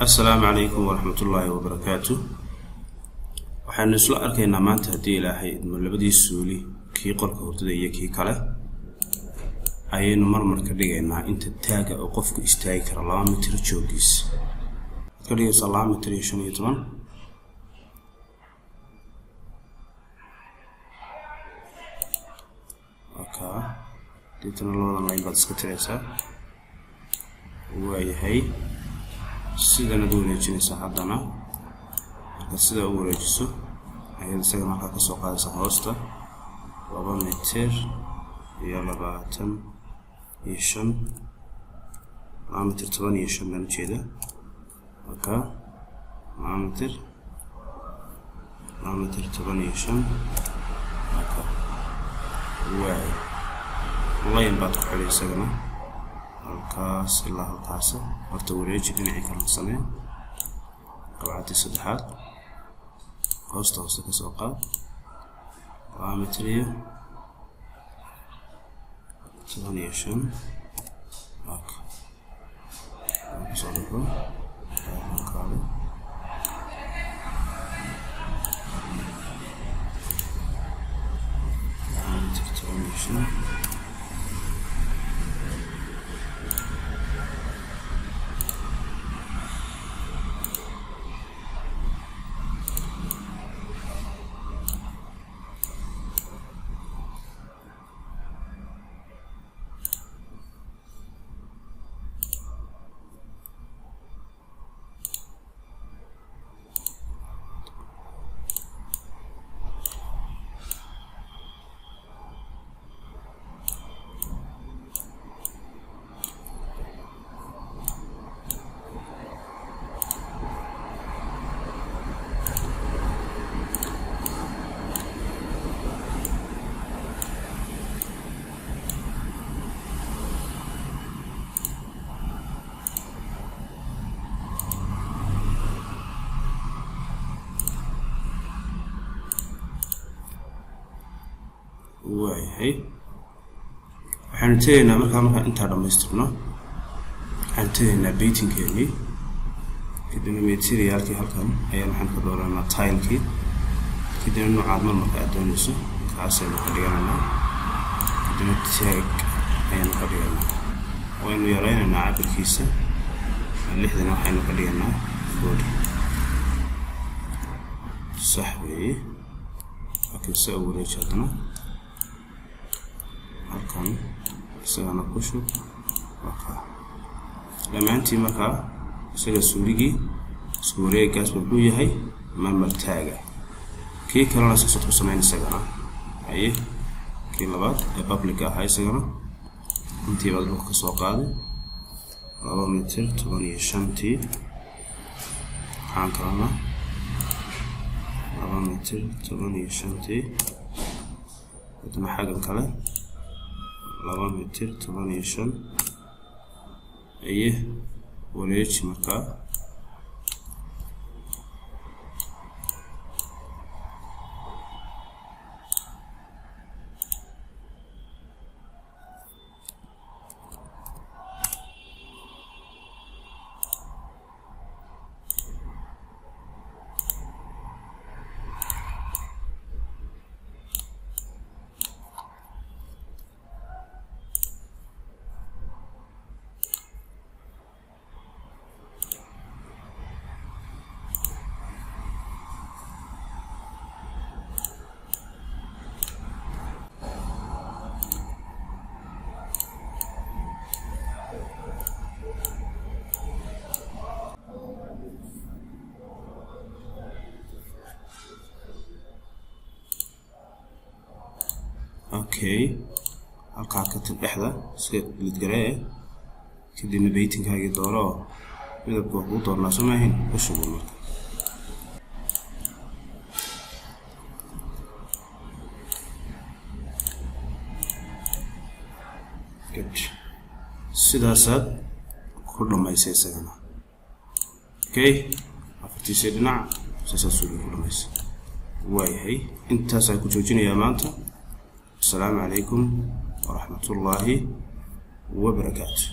Assalaamu calaykum waraxmatullaahi wabarakaatu. Waxaynu isla arkaynaa maanta, haddii Ilaahay idmo, labadii suuli, kii qolka hurdada iyo kii kale, ayaynu marmar ka dhigaynaa inta taaga oo qofku istaagi karo 2 mitir joogiis. Waxaad ka dhigaysaa 2 mitir iyo 15. Wakaa deetana labadan line baad iska tiraysaa. Waayahay, sidanaad u wareejinaysaa. Haddana markaad sidaa u wareejiso ayaad isagana halkaa kasoo qaadaysaa hoosta 2 mitir iyo 25, 2 mitir 15 baan ujeeda. Wakaa 2 mitir, 2 mitir 15. Waka waay, line baad ku xidhay isagana halkaas ilaa halkaasa. Horta wareeji, dhinacii kalena samee. Qabcadii saddexaad hoosta hoose kasoo qaad, 2 mitir iyo 15. Ok, kusoo dhufo kaale. 2 mitir 15. Waayahay, waxaanu tegaynaa markaa, markaan intaa dhamaystirno, waxaanu tegaynaa paintingkeenii. Kadibna materialkii halkan ayaan waxaan ka dooranaa tilekii. Kadibna noocaad marmarka aad doonayso kaasaynu ka dhiganaynaa. Kadibna tag ayaanu ka dhiganaa, waynu yaraynaynaa cabirkiisa 60, waxaynu ka dhiganaa 40. Sax weeye. Okay, saa u wareeji. Haddana halkan isagana ku shub. Marka dhammaantii markaa isaga suuligii isku wareegaas wuxuu yahay marmar taaga. Kii kalena saasad ku samayn isagana. Haye, kii labaad ee public ahaa isagana intii baad dhulka kasoo qaaday, 2 mitir 15-tii. Waxaan kalena 2 mitir 15-tii. Haddana xaggan kale 2 mitir 15. Aye, wareeji markaa. Okay, halkaa ka tag, dhexda iska lidgaree. Kadibna paintingkaagii dooro oo midabka waa kuu doornaa, soo maahin? Ku shubo marka. Good, sidaasaad ku dhamaysay isagana. Okay, afartiisii dhinac saasaad suuliga ku dhamaysay. Waayahay, intaasaan ku joojinayaa maanta. Asalaamu calaykum waraxmatullaahi wabarakaatu.